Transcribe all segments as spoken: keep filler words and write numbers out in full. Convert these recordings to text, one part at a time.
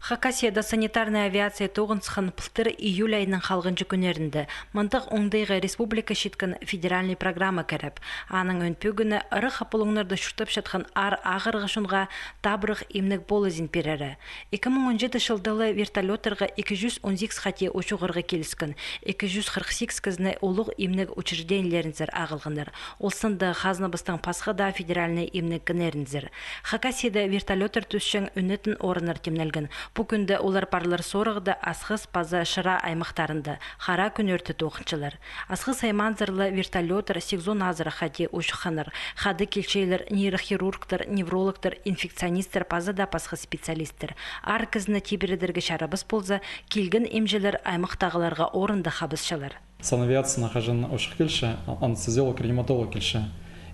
Хакасияда санитарная авиация тоғынысхан пылтыр июль айның халғанҷы кӱннерінде. Мындағ оңдайға республика читкен федеральный программа кіріп. Аның ӧӧн пӧгіне ырах пулуңнарда чуртапчатхан аар ағырығ чонға табырах имнег полызын пирері. Ікі муң он читі чылда ла вертолёттарға ікі чӱс он сигіс хати учуғарға киліскен, ікі чӱс хырых сигіс кізіні улуғ имнег учреждениелерінзер ағылғаннар. Ол санда хазнабыстың пасха даа федеральный имнег кіннерінзер. Хакасияда вертолёттар тӱсчең ӱнетін орыннар тимнелген. Пу кӱнде олар парлар сорығда Асхыс паза Шыра аймахтарында, Хара Кӱнӧрте тоғынчалар. Асхыс аймаанзар ла вертолёттар сигізон азыра хати учухханнар. Хада килчелер нейрохирургтар, неврологтар, инфекционисттер паза даа пасха специалисттер. Аар кізіні тибіредерге чарабас полза, килген имҷілер аймахтағыларға орында хабысчалар. Санавиациянаң хаҷан учух килче, анестезиолог-реаниматолог килче.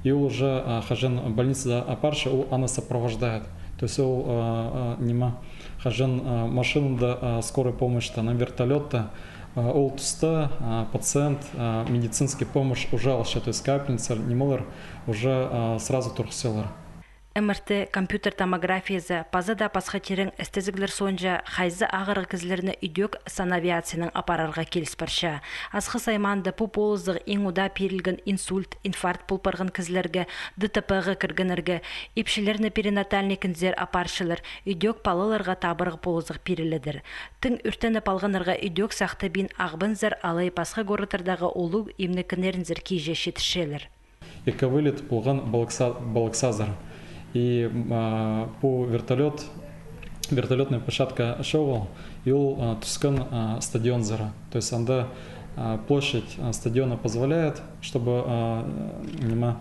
И ол уже, а, хаҷан больницада апарча, ол аны сопровождает. То есть ол, а, а, ниме, хаҷан, а, машинада, а, скорая помощьта, на вертолётта, а, ол туста, а, пациент, а, медицинский помощь уже алча, то есть капельница, нимелер уже, а, сразу турғысчалар. МРТ, компьютер томографиязы, паза даа пасха тирең істезіглер соонҷа хайзы ағырығ кізілерні ідӧк санавиациянаң апарарға киліс парча. Асхыс аймаанда пу полызығ иң удаа пирілген инсульт, инфаркт пол парған кізілерге, ДТП-ға кіргеннерге, ипчілерні перинатальный кінзер апарчалар, ідӧк палаларға табырах полызығ пиріледір. Тың ӱртеніп алғаннарға ідӧк сахтабин Ағбанзар алай пасха городтардағы улуғ имнег кіннерінзер киҷе читірчелер. Эковылет полған Балыкса-, Балыксазар. И, а, пу вертолёт, вертолётная площадка чоғыл, и ол, а, тӱскен, а, стадионзар. То есть анда, а, площадь, а, стадиона позволяет, чтобы, а, ниме,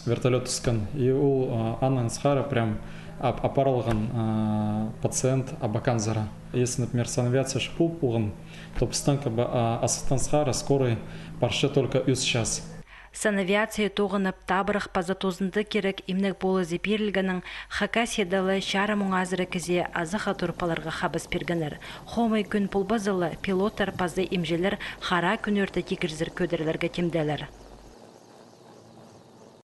вертолёт тӱскен. И ол, а, анаң сығара прям ап-, апарылған, а, пациент Абаканзар. Если, например, санавиация пол полған, то пістің, как бы, а, Асхыстаң сығара скорый парча только ӱс час. Санавиация тоғынып, табырах паза тузында кирек имнег полызы пирілгеннең Хакасияда ла чарым муң азыра кізее азахха турпаларға хабыс пиргеннер. Хомай кӱн полбаза ла, пилоттар паза имҷілер Хара Кӱнӧрте тигірзер кӧдірілерге тимделер.